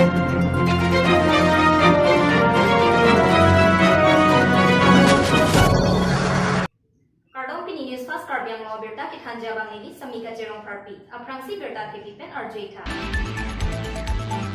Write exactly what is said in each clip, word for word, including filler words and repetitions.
Kardom, pini News Fast Karbi Anglong abirta kethanji abang neli Samika Cherong Pharpi. Aphrangsi birta thepi pen arju-ik tha.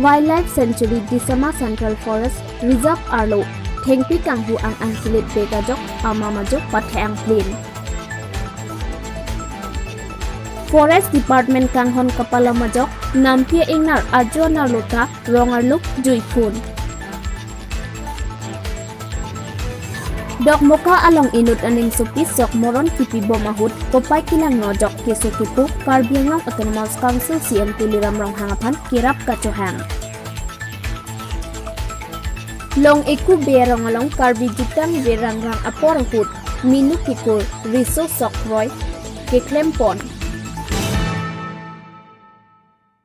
Wildlife Sanctuary Disama Central Forest Reserve arlo thengpi kanghu ang-ang kilit pik ajok amam ajo pathe-ang plin. Forest Department kanghon kapalom ajok Nampi Ingnar ajo anerlo ta rong arlo juiphun. Dokmoka along inut aning sopi sok moron kipi bom ahut kopai kelangno ajok keso kepu Karbi Anglong Autonomous Council C E M Tuliram Ronghang aphan kerap kachohang. Long Eku Bey arong along Karbi jutang verangrang apor ahut minu kekur riso sok roi keklempon.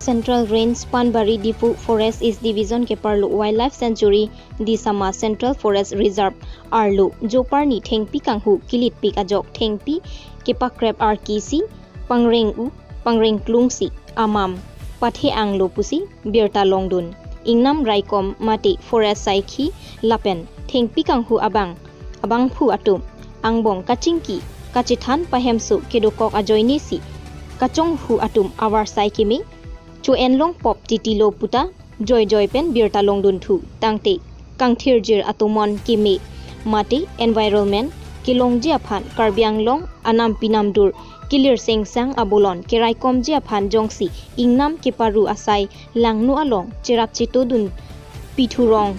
Central Range Panbari Diphu Forest East Division keparlo Wildlife Sanctuary Disama Central Forest Reserve arlo joparni thengpi kanghu kilitpik ajok thengpi kepakrep arki si pangreng-u pangrengklung si amam pathe-anglo pusi birta longdun. Ingnam raikom mate forest saikhi lapen thengpi kanghu abang abangphu atum angbong kachingki kachethan pahemso kedokok ajoine si kachonghu atum avarsai keme cho-en longpop titilo puta joijoi pen birta longdunthu. Tangte kangthirjir atomon keme mate environment kelongji aphan Karbi Anglong anampi namdur kilir sengsang abolon keraikomji aphan jongsi ingnam keparu asai langno along cherap chetodun pithurong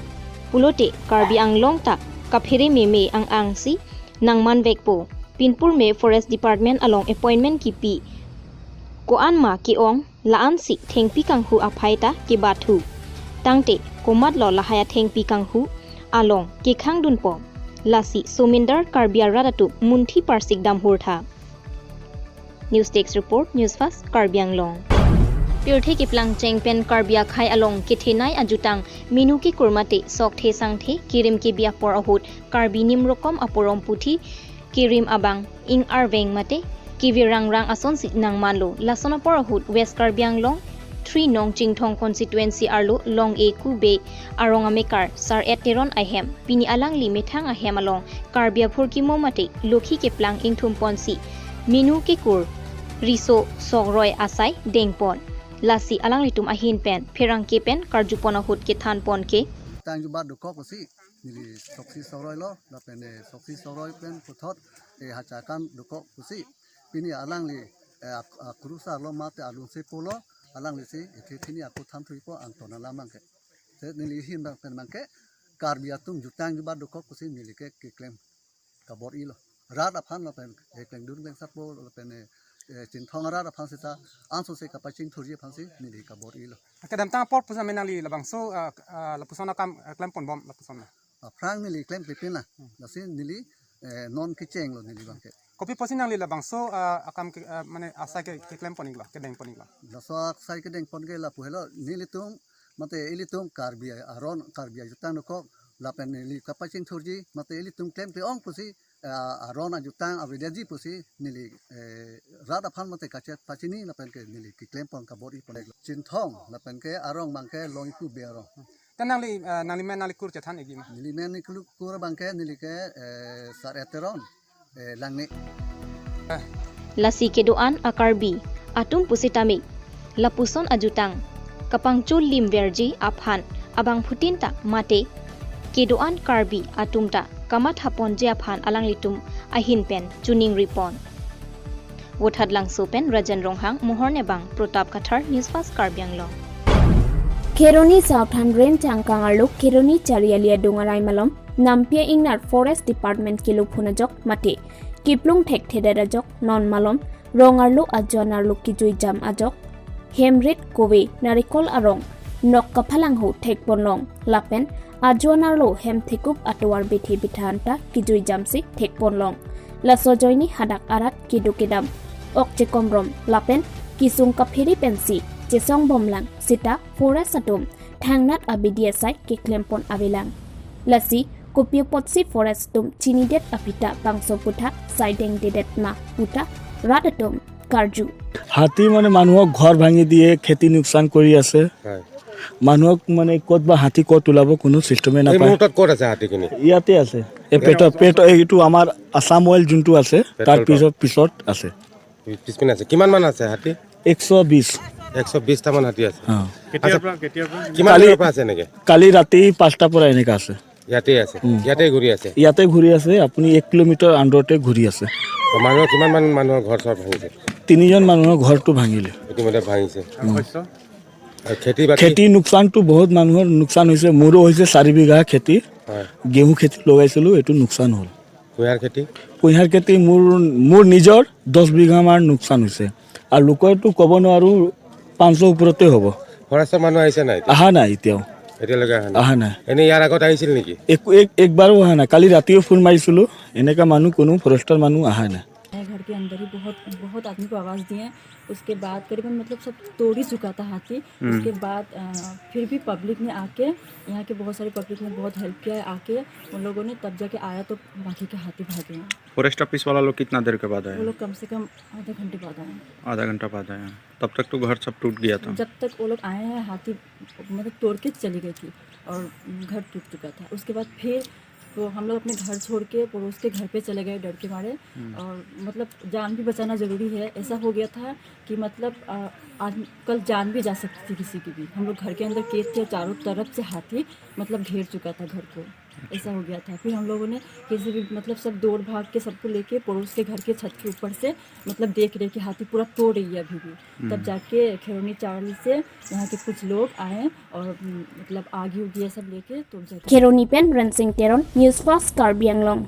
pulote Karbi Anglong ta kaphere meme ang-ang si nangmanvekpo. Pinpur me Forest Department along appointment kipi ko-an ma ke-ong la-an si thengpi kanghu aphai ta kebathu. Tangte komatlo lahai athengpi kanghu along kekhangdunpo, lasi somindar Karbi arat atum munthi parsik damhur tha. News Desk Report, News Fast, Karbi Anglong. Pirthe keplang cheng pen Karbi akhei along kethenei ajutang minu kekur mate sokthe sangthe kirim kebi apor ahut Karbi Nim Rokom Aporom puthi kirim abang ing-arveng mate keverangrang asonsi nangmanlo. Lason apor ahut West Karbi Anglong three nong Chinthong constituency arlo Long Eku Bey arong amekar Sar-et Teron ahem pini alangli methang ahem along Karbi aphurkimo mate lokhi keplang ingthumponsi minu kekur riso sok roi asai dengpon. Lasi alanglitum ahin pen pherangke pen karjupon ahut kethanpon ke. Tang jubat dokok pusi neli soksi soroi lo, lapen, eh, soksi soroi pen puthot, eh, hachakan dokok pusi. Pini alangli, eh, ak-, akrusar lo mate alun se pulo, alangli si, eh, thini aku than thuipo angton alam abangke. Se neli hin abang pen abangke, Karbi atum jutang jubat dokok pusi neli ke keklem kabor-ilo. Rat aphan lapen, eh, klengdun klengsapo lapen, eh, eh, Chinthong arat aphan seta, anso se kapachingthurji aphan si, neli kabor-ilo. Kedamtang apor pusi nangli labangso, ah, ah, lapuson akam, ah, klempon bom lapuson na. Aphrang neli klem pipin la. Hmm. Lasi neli, eh, non kechenglo neli abangke. Kopi pusi nangli labangso, ah, akam ke, ah, mane asai ke, keklempon-iklo, kedengpon-iklo. Laso asai kedengpon ke lapu helo nelitum, mate ilitum Karbi aron, Karbi ajutang dokok, lapen neli kapachingthurji, mate ilitum klem ke-ong pusi, eh, aron ajutang avedaji pusi, neli, eh, rat aphan mate kachet pachini, lapen ke neli keklempon kabor-ipon. Chinthong, lapen ke arong abangke Long Eku Bey arong. Te nangli, eh, nangli men nangli kur chethan-ikji ma? Neli men neli kur, kur abangke neli ke, eh, Sar-et Teron, eh, Langne. Eh. Lasi kedo-an a-Karbi atum pusitame lapuson ajutang kapangchul limverji aphan abangphutin ta mate kedo-an Karbi atum ta kamathaponji aphan alanglitum ahin pen chuningripon. Vothatlangso pen Rajan Ronghang, Mohor Nebang, Pratap Kathar, News Fast Karbi Anglong. Kheroni Southern Range angkang arlo Kheroni Chariali adung arai malom Nampi Ingnar Forest Department kelophun ajok mate kiplung thekthedet ajok non malom rong arlo ajo anerlo kijuijam ajok hemrit kove narikol arong nok kaphalangho thekponlong lapen ajo anerlo hem thekup atovar bethe bethan ta kijuijamsi thekponlong. Laso ajoine hadak arat kedo kedam ok chekomrom lapen kesung kaphere pensi chesongbomlang seta forest atum thangnat abidi asai keklempon avelang. Lasi kopi apotsi forest atum chinidet aphi ta bangso aphuthak saideng dedet ma puta rat atum karju. হাতী মানে মানুহক ঘৰ ভাঙি দিয়ে, খেতি লোকচান কৰি আছে। হয়। মানুহক মানে ক'ত বা হাতী ক'ত ওলাব, কোনো চিষ্টেমে এই নাপায়। মুহূৰ্তত ক'ত আছে হাতীখিনি? ইয়াতে আছে। এই পেট্ৰল, পেট্ৰল, এইটো আমাৰ আছাম অইল যোনটো আছে, তাৰ পেট্ৰল পাম্প। পিছত, পিছত আছে। পিছ-, পিছপিনে আছে। কিমান মান আছে হাতী? একশ বিশ। একশ বিশটা মান হাতী আছে। অ। কেতিয়াৰ আচ্ছা, পৰা, কেতিয়াৰ পৰা? কিমান কালি, দিনৰ পৰা আছে এনেকে? কালি ৰাতি পাঁচটাৰ পৰা এনেকে আছে। ইয়াতে আছে? উম। ইয়াতে ঘূৰি আছে? ইয়াতে ঘূৰি আছে, আপুনি এক কিলোমিটাৰ আণ্ডাৰতে ঘূৰি আছে। অ, মানুহৰ কিমান মান মানুহৰ ঘৰ চৰ ভাঙিছে? তিনিজন মানুহৰ ঘৰটো ভাঙিলে। ইতিমধ্যে ভাঙিছে। উম। শস্য? আৰু খেতি বাতি? খেতি লোকচানটো বহুত মানুহৰ লোকচান হৈছে। মোৰো হৈছে চাৰি বিঘা খেতি। হয়। ঘেঁহু খেতি লগাইছিলো, এইটো লোকচান হ'ল। কুঁহিয়াৰ খেতি? কুঁহিয়াৰ খেতি মোৰ, মোৰ নিজৰ দহ বিঘা মান লোকচান হৈছে। আৰু লোকৰটো ক'ব নোৱাৰো, পাঁচশ ওপৰতে হ'ব। ফৰেষ্টৰ মানুহ আহিছে নাই এতিয়া? অহা নাই এতিয়াও। এতিয়ালৈকে অহা নাই? অহা নাই। এনে ইয়াৰ আগত আহিছিল নেকি? এক-, এক-, একবাৰো অহা নাই। কালি ৰাতিও ফোন মাৰিছিলো, এনেকা মানুহ, কোনো ফৰেষ্টৰ মানুহ অহা নাই। घर के अंदर ही बहुत, बहुत आदमी को आवाज़ दिए। उसके बाद करीबन, मतलब, सब तोड़ ही चुका था हाथी। हम्म। उसके बाद, अ, फिर भी पब्लिक ने आके, यहाँ के बहुत सारे पब्लिक ने बहुत हेल्प किया है आके। उन लोगों ने तब जाके आया तो बाकी के हाथी भागे हैं। फॉरेस्ट ऑफिस वाला लोग कितना देर के बाद आया? वो लोग कम से कम आधा घंटे बाद आए हैं। आधा घंटा बाद आया। तब तक तो घर सब टूट गया था। जब तक वो लोग आए हैं, हाथी, मतलब, तोड़ के चली गई थी और घर टूट चुका था। उसके बाद फिर तो हम लोग अपने घर छोड़ के पड़ोस के घर पे चले गए डर के मारे। हम्म। और, मतलब, जान भी बचाना ज़रूरी है। ऐसा हो गया था कि, मतलब, अ, आज, कल जान भी जा सकती थी किसी की भी। हम लोग घर के अंदर केज थे, चारों तरफ से हाथी, मतलब, घेर चुका था घर को। ऐसा हो गया था। फिर हम लोगों ने कैसे भी, मतलब, सब दौड़ भाग के सबको लेके पड़ोस के घर के छत के ऊपर से, मतलब, देख रहे कि हाथी पूरा तोड़ रही है अभी भी। तब हम्म। जाके खैरोनी चाल से यहाँ के कुछ लोग आए और, उम, मतलब, आगी उगी ये सब लेके तो जाके Kheroni pen Rensing Teron, News Fast Karbi Anglong.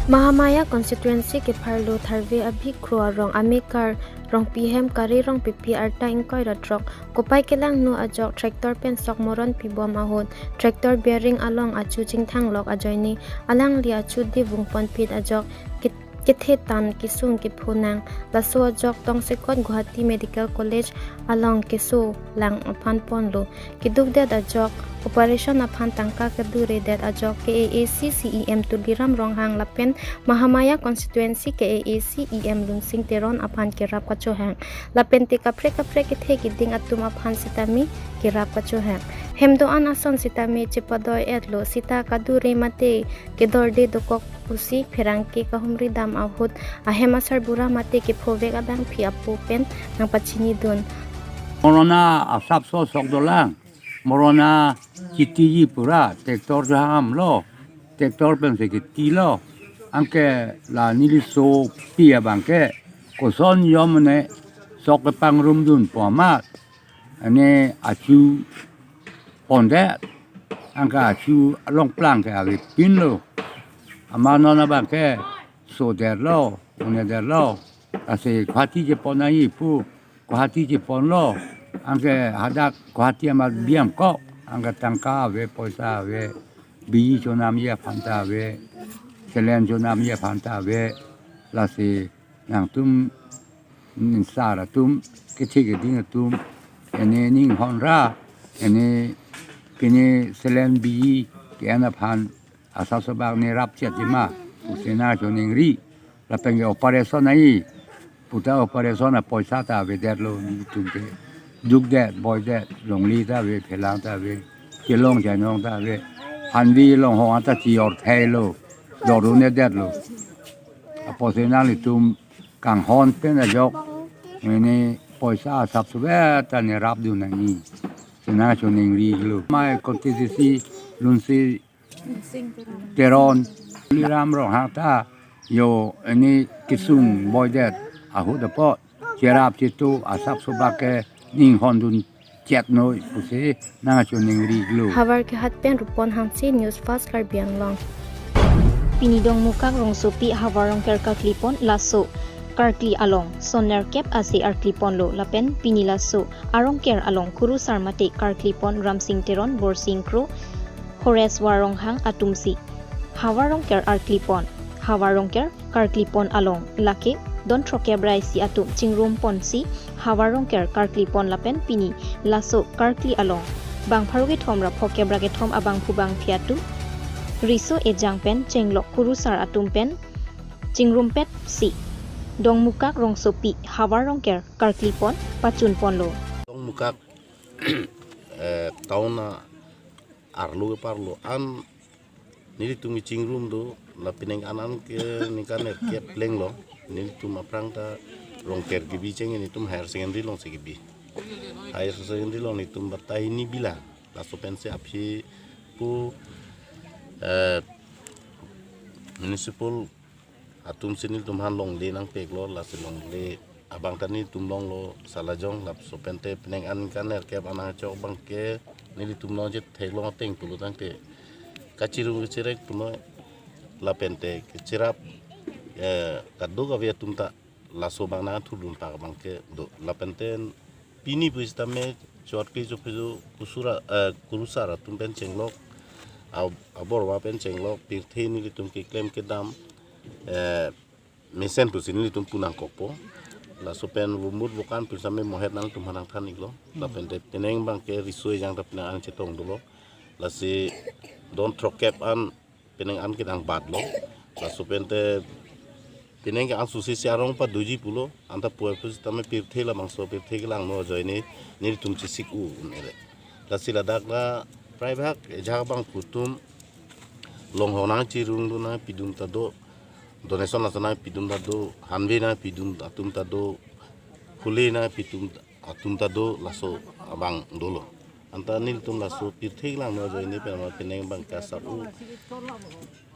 Mahamaya constituency kepharlo Tharve Abhi Kro arong amekar Rongpi hem Kare Rongpipi arta ingkoi ra throk kopai kelangno ajok tractor pen sok moron pibom ahut tractor bearing along achu chingthanglok ajoine alangli achu divung ponphit ajok ke-, kethe tan kesung kepho nang. Laso ajok tongsekot Guwahati Medical College along keso lang aphan ponlo. Keduk det ajok operation aphan tangka kedure det ajok K A A C C E M Tuliram Ronghang lapen Mahamaya constituency K A A C E M Lunsing Teron aphan kerap kachohang. Lapen te kaprek kaprek kethe keding atum aphan sitame kerap kachohang. Hem do-an ason sitame chepadoi etlo, sita kadure mate kedorde dokok pusi pherangke kahumri dam ahut ahem asarbura mate kephovek abangpi apo pen nangpachinidun. Corona asapso sok dolang. Corona chitiji pura, tractor jaham lo, tractor pensi ketilo, anke la neli sopi abangke, koson yom ne sok kepangrumdun pu amat, ane achu pondet, anke achu along plang ke avepinlo, amat non abangke, so derlo, une derlo, lasi Guwahati chepon nangji pu, Guwahati cheponlo, anke hadak Guwahati amat biam kok, anke tangka ave, poisa ave, biji chonamji aphan ta ave, selen chonamji aphan ta ave, lasi nangtum, ning sar atum, kethe keding atum, ene ning hon ra, ene pine selen biji ke-en aphan, asapso bak ne rap chet jima, pusi nangchoningri, lapen ke operation ai, puta operation apoisa ta avedetlo, netum ke dukdet, boidet, longle ta ave, phelang ta ave, kelong chainong ta ave, hanvi longhong anta chior thailo, dor un-edetlo. Apotsi nanglitum kanghon pen ajok, ene poisa asapso beta ne rapdun nangji, pusi nangchoningrilo. Mai constituency Lunsing Teron, Tuliram Ronghang ta, yo, ene kesung boidet ahut apot, cherap chetu asapso bak ke ning hondun chetnoi pusi nangchoningrilo. Howraghat pen Rupon Hanse, News Fast Karbi Anglong. Pini Dongmukak rongsopi Howrah Rongker karklipon laso karkli along son nerkep ase arkliponlo lapen pini laso arongker along kurusar mate karklipon Ramsing Teron, Borsing Kro, Horeswar Ronghang atumsi Howrah Rongker arklipon, Howrah Rongker karklipon along lake don throkkep ra isi atum chingrum ponsi Howrah Rongker karklipon lapen pini laso karkli along bang pharo kethom ra phokep ra kethom abangphu bangphi atum riso ejang pen chenglok kurusar atum pen chingrumpetsi Dongmukak rongsopi Howrah Rongker karklipon pachunponlo. Dongmukak, eh, town a-arlo keparlo an nelitum kechingrum do, la penang an an ke ningkan nerkep plenglo, nelitum aphrang ta Rongker kebi cheng nelitum higher secondary along si kebi. Higher secondary along nelitum batai hini bilang. Laso pensi aphi pu, eh, municipal atum si nelitum aphan longle nangpeklo, lasi longle abang ta nelitum longlo Salajong, laso pen te penang an ningkan nerkep an nangchok abang ke nelitum longji theklong ateng pulo tangte kachirung kachirek pulo lapen te kachirap, eh, kadokave atum ta laso abang nangthudun pak abang ke do. Lapen te pini pusitame chot ke jo phe jo kusura, eh, kurusar atum pen chenglok, ab-, aborwa pen chenglok, pirthe nelitum keklem kedam, eh, mesen pusi nelitum pu nangkokpo. Laso pen vomut vokan pusitame mohet nangtum aphan nangthan iklo. Lapen te penang abang ke riso ejang ta penang an chetong dolo. Lasi don throkkep an penang an kedang batlo. Laso pen te penang ke an susi si arong padoji pulo. Anta puai pusitame pirthe labangso pirthe kelangno ajoine nelitum chesik u un-ele. Lasi ladak la prai bhag ejak abang pu atum longhong nangchirung do nangpidun ta do, donation laso nangpidun ta do, hanve nangpidun atum ta do, khuli nangpidun atum ta do, laso abang dolo. Anta nelitum laso pirthe kelangno ajoine pen ma penang abang ke asap u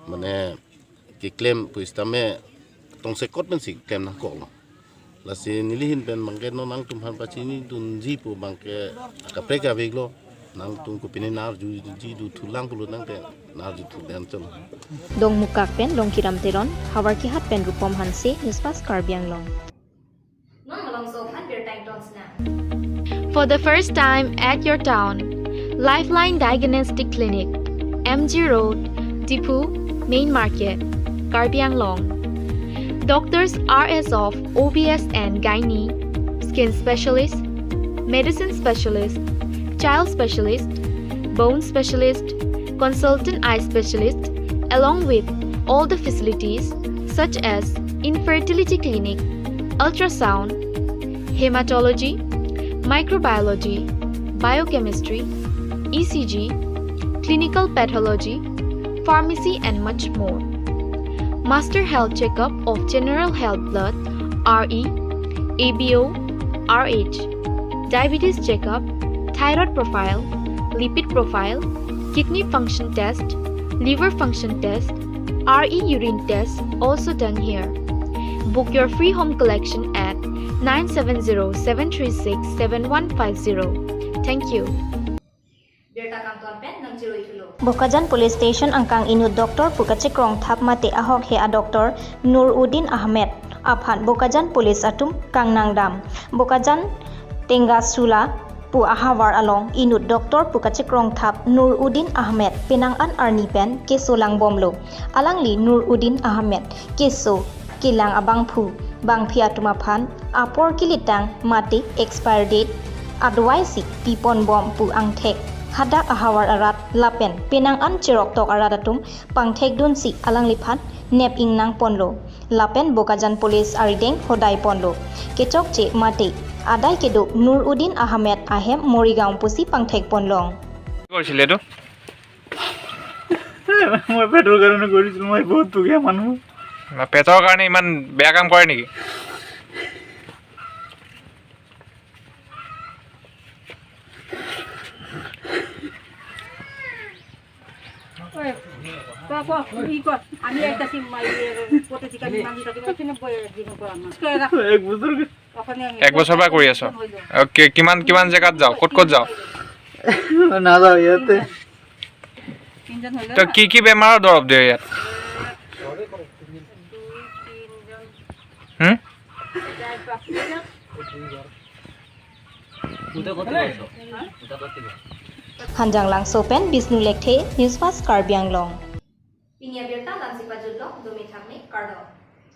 mane keklem pusitame tongsekot pensi klem nangkoklo. Lasi neli ahin pen abang ke non nangtum aphan pachinidunji pu abang ke akaprek aveklo. Nangtum kopine arjuji duthulang pulo tangte arjuthu den chot. Dongmukak pen Longkiram Teron, Howraghat pen Rupom Hanse, News Fast Karbi Anglong. Non malomso aphan birta ingtonsnang. For the first time at your town, Lifeline Diagnostic Clinic, M G Road, Diphu, Main Market, Karbi Anglong. Doctors are as of O B S and gynae, skin specialist, medicine specialist, child specialist, bone specialist, consultant eye specialist, along with all the facilities such as infertility clinic, ultrasound, hematology, microbiology, biochemistry, E C G, clinical pathology, pharmacy and much more. Master health checkup of general health blood, R E, A B O, R H, diabetes checkup, thyroid profile, lipid profile, kidney function test, liver function test, R E urine test also done here. Book your free home collection at nine seven zero seven three six seven one five zero. Thank you. Birta kangton pen nangchiruithulo. Bokajan Police Station angkang inut doctor pu kachekrong thap mate ahok he a doctor Nur Uddin Ahmed aphan Bokajan Police atum kangnang dam. Bokajan Tengasula pu ahavar along inut doctor pu kachekrong thap Nur Uddin Ahmed penang an arni pen keso langbomlo. Alangli Nur Uddin Ahmed keso kelang abangphu bangphi atum aphan apor kelitang mate expire date adwai si piponbom pu angthek hadak ahavar arat lapen penang an cheroktok arat atum pangthekdunsi alangliphan nep ingnangponlo. Lapen Bokajan Police arideng hodaiponlo. Kechokche mate adai kedo Nur Uddin Ahmed ahem Morigaon pusi pangthekponlong. কৰিছিলে এইটো? মই পেটৰ কাৰণে কৰিছিলো, মই বহুত দুখীয়া মানুহ। না, পেটৰ কাৰণে ইমান বেয়া কাম কৰে নেকি? ঐ, ক, ক, ই ক, আমি একটা সিম মারি, এ, কোটে দিকে আমি মারি থাকি, ওখানে বয়ে দিব কো আমার। এক বছর ওখানে আমি এক বছৰ পৰা কৰি আছ? অ, কি-, কিমান, কিমান জেগাত যাও? ক'ত ক'ত যাও? নাযাও ইয়াতে। তিনজন হইল তো না? কি কি বেমাৰৰ দৰৱ দিয়ে ইয়াত? দুই, তিনজন। হুম? চাৰি, পাঁচ, ছয়জন। Hanjanglangso pen Bishnu Lekthe, News Fast Karbi Anglong.